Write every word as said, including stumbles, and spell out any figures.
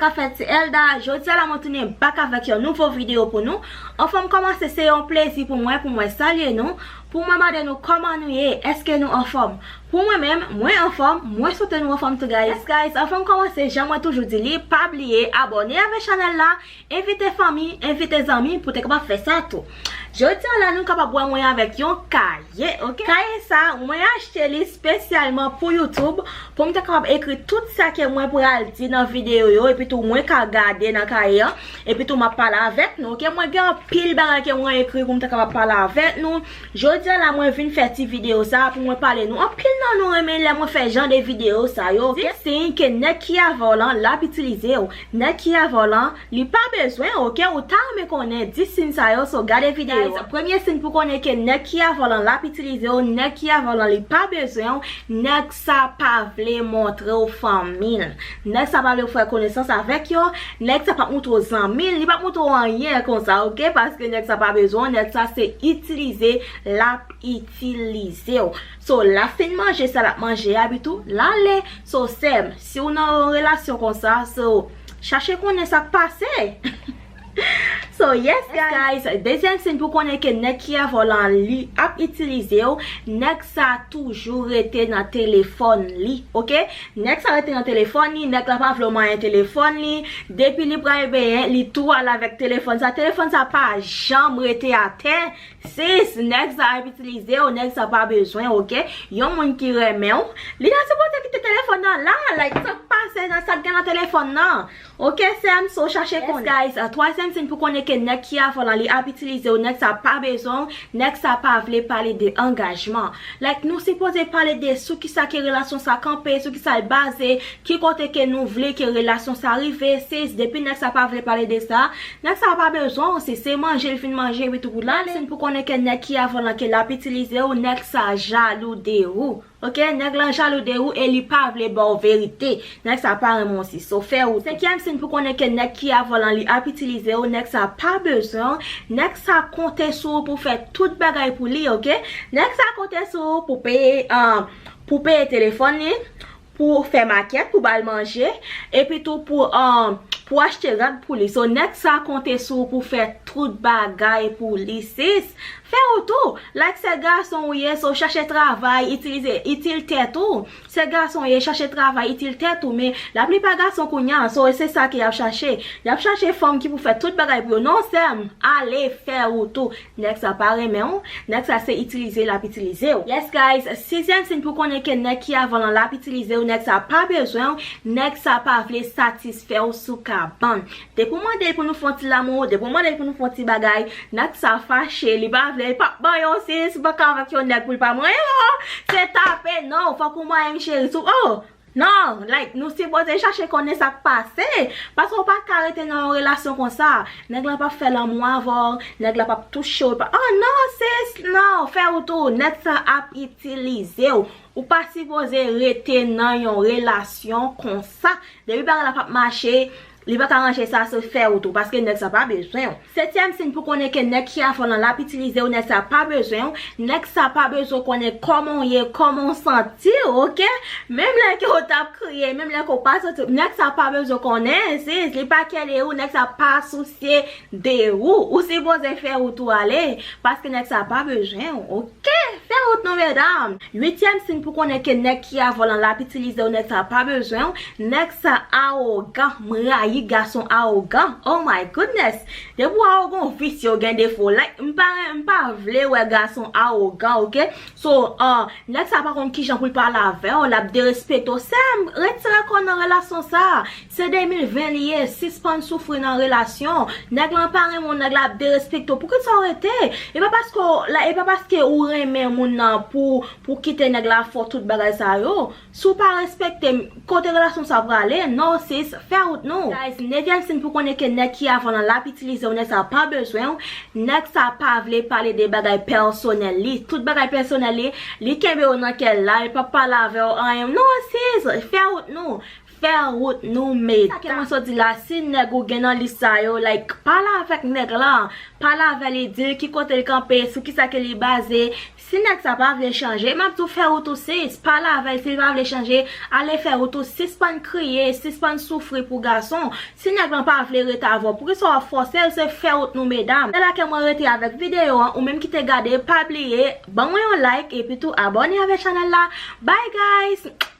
Sa fèt, se Elda. Jodi a la mwen tounen back avèk yon nouvo videyo pou nou. Anvan m kòmanse, se yon plezi pou mwen, pou mwen salye nou, pou mwen mande nou kòman nou ye, èske nou anfòm. Pou mwen menm, mwen anfòm, mwen swete nou anfòm tou, guys. Yes, guys, anvan m kòmanse, jan mwen toujou di li, pa bliye abòne avèk chanèl la, envite fanmi, envite zanmi pou te kapab fè sa tou. Jodi a la, nou kapab wè mwen avèk yon kaye, oke? Kaye sa, mwen achte li espesyalman pou YouTube, pou m te kapab ekri tout sa ke mwen pral di nan videyo yo, epi tou mwen ka gade nan kaye an, epi tou m ap pale avèk nou, oke? Mwen gen anpil bagay ke mwen ekri pou m te kapab pale avèk nou. Jodi a la, mwen vin fè ti videyo sa pou mwen pale nou. Anpil nan nou renmen lè mwen fè jan de videyo sa yo, oke? Dis siy ke nèg ki avè w lan, l ap itilize w. Nèg ki avè w lan, li pa bezwen w, oke? Ou ta renmen konnen dis siy sa yo, so gade videyo a. Guys, premye siy pou konnen ke nèg ki avè w lan, l ap itilize w, nèg ki avè w lan, li pa bezwen w, nèg sa pa vle montre w fanmi l. Nèg sa pa vle fè konesans avèk yo, nèg sa p ap montre w zanmi l, li p ap montre w anyen konsa, oke? Paske nèg sa pa bezwen w, nèg sa se itilize l ap itilize w. So, l ap fin manje sa l ap manje a, epi tou, l ale. So, sè m, si w nan yon relasyon konsa, so, chache konnen sa k pase. So, yes, guys. Dezyèm siy pou konnen ke nèg ki avè w lan, li ap itilize w, nèg sa toujou rete nan telefòn li, oke? Nèg sa rete nan telefòn li, nèg la pa vle w manyen telefòn li. Depi li pral benyen, li tou al avèk telefòn sa. Telefòn sa pa janm rete atè. Sis, nèg sa ap itilize w, nèg sa pa bezwen w, oke? Yon moun ki renmen w, li ta sipoze kite telefòn nan la, like, sa k pase nan, sa k gen nan telefòn nan. Oke, sè m, so chache konnen. Yes, guys, twazyèm siy pou konnen ke nèg ki avè w lan, li ap itilize w, nèg sa pa bezwen w, nèg sa pa vle pale de angajman. Like, nou sipoze pale de sou kisa ke relasyon sa kanpe, sou kisa l baze, ki kote ke nou vle ke relasyon sa rive, sis, depi nèg sa pa vle pale de sa, nèg sa pa bezwen w, sis, se manje l fin manje, epi tou pou l ale. Siy pou konnen ke nèg ki avè w lan ke l ap itilize w, nèg sa jalou de ou. Oke, nèg lan jalou de ou e li pa vle ba w verite. Nèg sa pa renmen w, sis. So, fè wout ou. Senkyèm siy pou konnen ke nèg ki avè w lan, li ap itilize w, nèg sa pa bezwen w, nèg sa konte sou ou pou fè tout bagay pou li, oke? Nèg sa konte sou ou pou peye, ah, pou peye telefòn li, pou fè makèt, pou ba l manje, epi tou pou, ah, pou achte rad pou li. So, nèg sa konte sou ou pou fè tout bagay pou li, sis. Fè wout ou. Like, se gason ou ye, so chache travay, itilize, itil tèt ou. Se gason ou ye, chache travay, itil tèt ou. Men, laplipa gason kounye a, so se sa ke y ap chache. Y ap chache fanm ki pou fè tout bagay pou yo. Non, sè m, ale fè wout ou. Nèg sa pa renmen w, nèg sa se itilize l ap itilize w. Yes, guys, sizyèm siy pou konnen ke nèg ki avè w lan l ap itilize w, nèg sa pa bezwen w, nèg sa pa vle satisfè w sou kabann. Depi w mande l pou nou fè yon ti lanmou, depi w mande l pou nou fè yon ti bagay, nèg sa fache, li pa vle, li p ap ban yo, sis, ou pa ka avèk yon nèg pou l pa manyen w. Se tape, non, fòk ou manyen m, cheri, sou, oh! Non, like, nou sipoze chache konnen sa k pase. Paske w pa ka rete nan yon relasyon konsa. Nèg la p ap fè lanmou avè w, nèg la p ap touche w, pa, oh non, sis, non, fè wout ou, nèg sa ap itilize w. Ou pa sipoze rete nan yon relasyon konsa. Depi bagay la p ap mache, li pa ka ranje sa, se fè wout ou, paske nèg sa pa bezwen w. Setyèm siy pou konnen ke nèg ki avè w lan l ap itilize w, nèg sa pa bezwen w, nèg sa pa bezwen konnen kòman w ye, kòman w santi w, oke? Menm lè ke w t ap kriye, menm lè ke w pa santi w, nèg sa pa bezwen konnen, sis, li pa kè de ou, nèg sa pa sousye de ou. Ou sipoze fè wout ou ale, paske nèg sa pa bezwen w, oke? Fè wout nou, medam. Uityèm siy pou konnen ke nèg ki avè w lan l ap itilize w, nèg sa pa bezwen w, nèg sa awogan, m rayi gason awogan. Oh my goodness. Depi w awogan, w visye, w gen defo. Like, m pa, m pa vle wè gason awogan, oke? So, ah, nèg sa pa konn kijan pou l pale avè w, l ap derespekte w. Sè m, retire kò w nan relasyon sa. Se de mil ven li ye, sispann soufri nan relasyon. Nèg lan pa renmen w, nèg la ap derespekte w. Poukisa w rete? E pa paske w, la, e pa paske ou renmen moun nan pou, pou kite nèg la fè w tout bagay sa yo. Si w pa respekte m, kote relasyon sa prale? Non, sis, fè wout nou. Guys, nevyèm siy pou konnen ke nèg ki avè w lan l ap itilize w, nèg sa pa bezwen w, nèg sa pa vle pale de bagay pèsonèl li. Tout bagay pèsonèl li, li kenbe yo nan kè l la, li p ap pale avè w anyen. Non, sis, fè wout nou. Fè wout nou medam. Sa ke mwen sot di la, si nèg ou gen nan lis sa yo, like, pale avèk nèg la, pale avè li, di l ki kote l kanpe, sou kisa ke li baze. Si nèg sa pa vle chanje, m ap di w fè wout ou sis, pale avè l, si l pa vle chanje, ale fè wout ou, sispann kriye, sispann soufri pou gason. Si nèg lan pa vle rete avè w, poukisa w ap fòse l? Se fè wout nou medam. Se la ke mwen rete avèk videyo an, ou menm ki te gade, pa bliye, ban mwen yon like, epi tou abòne avèk chanèl la. Bye guys!